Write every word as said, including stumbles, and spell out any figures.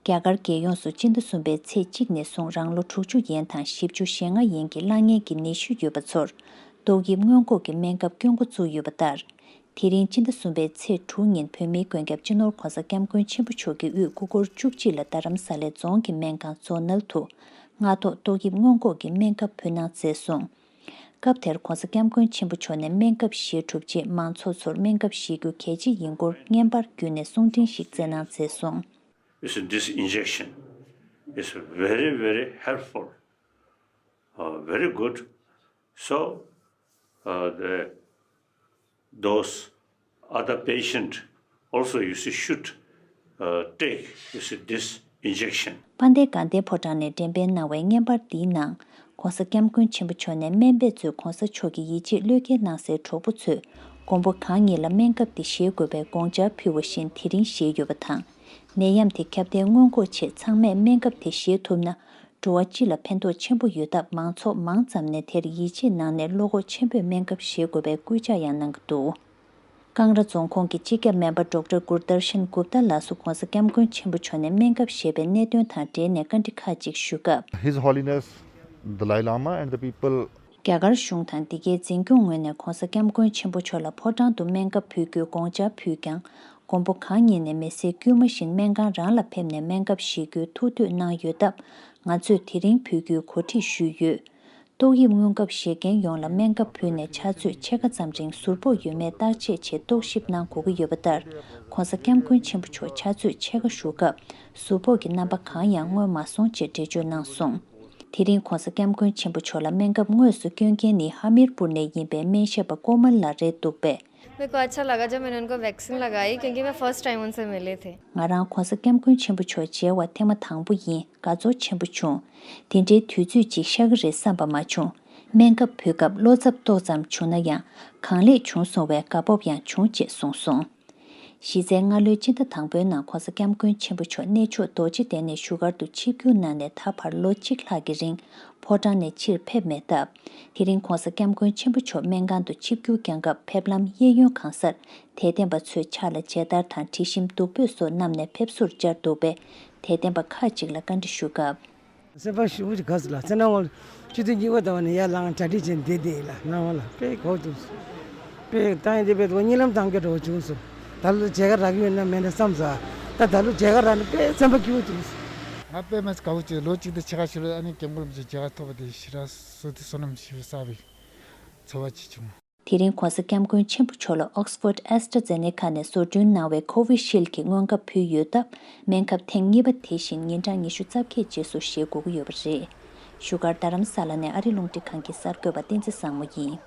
རྒྱ་གར་རྒྱལ་ཡོངས་སུ་སྤྱི་ཟླ་གསུམ་པའི་ཚེས་གཅིག་ནས་བཟུང་རང་ལོ་དྲུག་ཅུ་ཡན་དང་བཞི་བཅུ་ཞེ་ལྔ་ཡན་གྱི་བླ་ངན་གྱི་ནད་གཞི་ཡོད་པ་ཚོར་ཏོག་དབྱིབས་སྔོན་འགོག་གི་སྨན་ཁབ་སྐྱོན་འགོ་བཙུགས་ཡོད་པ་ལྟར། དེ་རིང་སྤྱི་ཟླ་གསུམ་པའི་ཚེས་དྲུག་ཉིན་བོད་མིའི་མགོན་སྐྱབས་སྤྱི་ནོར་༧གོང་ས་༧སྐྱབས་མགོན་ཆེན་པོ་མཆོག་གིས་དབུས་སྐུ་སྒོར་བཅུ་གཅིག་ལ་རྡ་རམ་ས་ལའི་རྫོང་གི་སྨན་ཁང་ཛོ་ནལ་དུ་སྔ་ཐོག་ཏོག་དབྱིབས་སྔོན་འགོག་གི་སྨན་ཁབ་ཕུལ་གནང་མཛད་སོང་། སྐབས་དེར་༧གོང་ས་༧སྐྱབས་མགོན་ཆེན་པོ་མཆོག་ནས་སྨན་ཁབ་བཞེས་གྲུབ་རྗེས་མང་ཚོགས་ཚོར་སྨན་ཁབ་བཞེས་རྒྱུ་གལ་ཆེ་ཡིན་སྐོར་བརྙན་པར་བརྒྱུད་ནས་གསུང་འཕྲིན་ཞིག་བསྩལ་གནང་མཛད་སོང་། It's this injection is very, very helpful, uh, very good. So, uh, the, those other patient also, you see, should, uh, take, you see, this injection. དཔལ་ལྡན་དགའ་ལྡན་ཕོ་བྲང་ནས་འགྲེམས་སྤེལ་གནང་བའི་བརྙན་པར་འདིའི་ནང་༧གོང་ས་༧སྐྱབས་མགོན་ཆེན་པོ་མཆོག་ནས་སྨན་པས་གཙོས་༧གོང་ས་མཆོག་གི་ཡིད་ཆེས་བློས་འགེལ་གནང་སའི་གྲོགས་པོ་ཚོས་མགོན་པོ་གང་ཉིད་ལ་སྨན་ཁབ་འདི་བཞེས་དགོས་པའི་དགོངས་འཆར་ཕུལ་བ་བཞིན་དེ་རིང་བཞེས་ཡོད་པ་དང་། ནད་ཡམས་དེ་ཁྱབ་གདལ་སྔོན་འགོག་ཆེད་ཚང་མས་སྨན་ཁབ་དེ་བཞེས་ཐུབ་ན། འགྲོ་བ་སྤྱི་ལ་ཕན་ཐོགས་ཆེན་པོ་ཡོད་སྟབས་མང་ཚོགས་མང་ཙམ་ནས་དེར་ཡིད་ཆེས་གནང་ནས་བློ་ཁོག་ཆེན་པོས་སྨན་ཁབ་བཞེས་དགོས་པའི་སྐུལ་ལྕག་ཡང་གནང་གི་འདུག་ཀང་ར་རྫོང་ཁོངས་ཀྱི་སྤྱི་ཁྱབ་སྨན་པ་ཌོག་ཊར་གུར་དར་ཤན་གུབ་ཏཱ་ལགས་སུ་༧གོང་ས་༧སྐྱབས་མགོན་ཆེན་པོ་མཆོག་ནས་སྨན་ཁབ་བཞེས་པའི་གནད་དོན་དང་འབྲེལ་ནས་བཀའ་འདྲི་ཁག་ཅིག་ཞུ་སྐབས། His Holiness Dalai Lama and the people. རྒྱ་གར་གཞུང་དང་འདི་གའི་འཛིན་སྐྱོང་ངོས་ནས་༧གོང་ས་༧སྐྱབས་མགོན་ཆེན་པོ་མཆོག་ལ་ཕོ་བྲང་དུ་སྨན་ཁབ་ཕུལ་རྒྱུའི་དགོངས་འཆར་ཕུལ་ཀྱང་། མགོན་པོ་གང་ཉིད་ནས་མི་ཚེའི་དཀྱུས་མ་བཞིན་སྨན་ཁང་རང་ལ་ཕེབས་ནས་སྨན་ཁབ་བཞེས་རྒྱུའི་ཐུགས་འདོད་གནང་ཡོད་སྟབས། ང་ཚོས་དེ་རིང་ཕུལ་རྒྱུའི་གོ་སྒྲིག་ཞུས་ཡོད། ཏོག་དབྱིབས་སྔོན་ཁབ་བཞེས་མཁན་ཡོངས་ལ་སྨན་ཁབ་ཕུལ་ནས་ཕྱག་ཚོད་ཕྱེད་ཀ་ཙམ་རིང་ཟུར་ཕོག་ཡོད་མེད་བརྟག་དཔྱད་ཆེད་རྟོག་ཞིབ་གནང་དགོས་ཀྱི་ཡོད་པ་ལྟར། ༧གོང་ས་༧སྐྱབས་མགོན་ཆེན་པོ་མཆོག་ཕྱག་ཚོད་ཕྱེད་ཀ་ཞུ་སྐབས་ཟུར་ཕོག་གི་རྣམ་པ་གང་ཡང་མངོན་མ་སོང་ཅེས་འགྲེལ་བརྗོད་གནང་སོང་། དེ་རིང་༧གོང་ས་༧སྐྱབས་མགོན་ཆེན་པོ་མཆོག་ལ་སྨན་ཁབ་དངོས་སུ་སྐྱོན་མཁན་ནི་ཧ་མིར་པུར་ནས་ཡིན་པའི་སྨན་ཞབས་པ་ཀོ་མལ་ལགས་རེད་འདུག་པས། मेरे को अच्छा लगा जब मैंने उनको वैक्सीन लगाई, क्योंकि मैं फर्स्ट टाइम उनसे मिली थी। ང་རང་༧གོང་ས་༧སྐྱབས་མགོན་ཆེན་པོ་མཆོག་མཇལ་བ་ཐེངས་མ་དང་པོ་ཡིན། དགའ་ཚོར་ཆེན་པོ་བྱུང་། དེ་འདྲའི་དུས་ཚོད་ཅིག་ཤར་གྱི་རེད་བསམ་པ་མ་བྱུང་། སྨན་ཁབ་ཕུལ་སྐབས་བློ་འཚབ་ཏོག་ཙམ་བྱུང་ན་ཡང་། གང་ལེགས་བྱུང་སོང་བས་དགའ་སྤོབས་ཡང་བྱུང་ཅེས་གསུངས་སོང་། གཞི་རྩའི་སྔ་ལོའི་སྤྱི་ཟླ་དང་པོའི་ནང་༧གོང་ས་༧སྐྱབས་མགོན་ཆེན་པོ་མཆོག་གནས་མཆོག་རྡོ་རྗེ་གདན་ནས་བཞུགས་སྒར་དུ་ཆིབས་བསྒྱུར་གནང་ནས་ད་བར་ལོ་གཅིག་ལྷག་གི་རིང་ཕོ་བྲང་ནས་ཕྱིར་ཕེབས་མེད་སྟབས། དེ་རིང་༧གོང་ས་༧སྐྱབས་མགོན་ཆེན་པོ་མཆོག་སྨན་ཁང་དུ་ཆིབས་བསྒྱུར་བསྐྱངས་སྐབས་ཕེབས་ལམ་གཡས་གཡོན་གང་སར་དད་ལྡན་པ་ཚོའི་ཕྱག་ལ་མཇལ་དར་དང་དྲི་ཞིམ་བདུག་སྤོས་སོགས་བསྣམས་ནས་ཕེབས་བསུར་བཅར་འདུག་པས། དད་ལྡན་པ་ཁག་ཅིག་ལ་བཀའ་འདྲི་ཞུ་སྐབས། སེམས་པ་ཞེ་པོ་ཅིག་དགའ་སོང་ལགས། ཚེ་ན་འོང་སྤྱི་ཟླ་གཉིས་པ་ཟླ་བ་ནས་ཡར་ལངས་གྲ་སྒྲིག་བྱས་བསྡད་བསྡད་ཡིན་ལགས། སྣང་བ་ལགས་དཔེ་དགའ་བོ་བྱུང་སོང་། དཔེ་ད་ཡིན་དེ་དཔེ་དགའ་གཉིད་ལམ་དྭངས་སྐྱོ་འདྲ་བོ་བྱུང་སོང་། ད་ལོ་མཇལ་ཁ་རག་གི་ཡོད་ན་མེད་ན་བསམ་སོང་། ད་ད་ལོ་མཇལ་ཁ་རག་ནས་དཔེ་སེམས་པ་སྐྱིད་པོ་བྱུང་སོང་། ང་དཔེ་མ་དགའ་བོ་བྱུང་། ལོ་གཅིག་དང་ཕྱེད་ཀ་ཕྱི་ལོ་ཨ་ནི་སྐྱབས་མགོན་རིན་པོ་ཆེ་མཇལ་ཁ་ཐོབ་པ་དེ་ཞེ་དྲག་བསོད་བདེ་བསོད་ནམས་ཞེ་པོ་བསགས་པའི་ཚོར་བ་ཅིག་བྱུང་། དེ་རིང་༧གོང་ས་༧སྐྱབས་མགོན་ཆེན་པོ་མཆོག་ལ་ཨོག་སི་ཕོར་ཌི་ཨེ་སི་ཊ་ཛེ་ནེ་ཁ་ནས་བཟོ་སྐྲུན་གནང་བའི་ཁོ་ཝི་ཤིལ་གྱི་སྔོན་ཁབ་ཕུལ་ཡོད་སྟབས། སྨན་ཁབ་ཐེངས་གཉིས་པ་དེ་བཞིན་ཉིན་གྲངས་ཉི་ཤུ་རྩ་བརྒྱད་རྗེས་སུ་བཞེས་དགོས་ཀྱི་ཡོད་པ་རེད། བཞུགས་སྒར་རྡ་རམ་ས་ལ་ནས་ཨ་རི་རླུང་འཕྲིན་ཁང་གི་གསར་འགོད་པ་བསྟན་འཛིན་བཟང་མོ་ཡིན།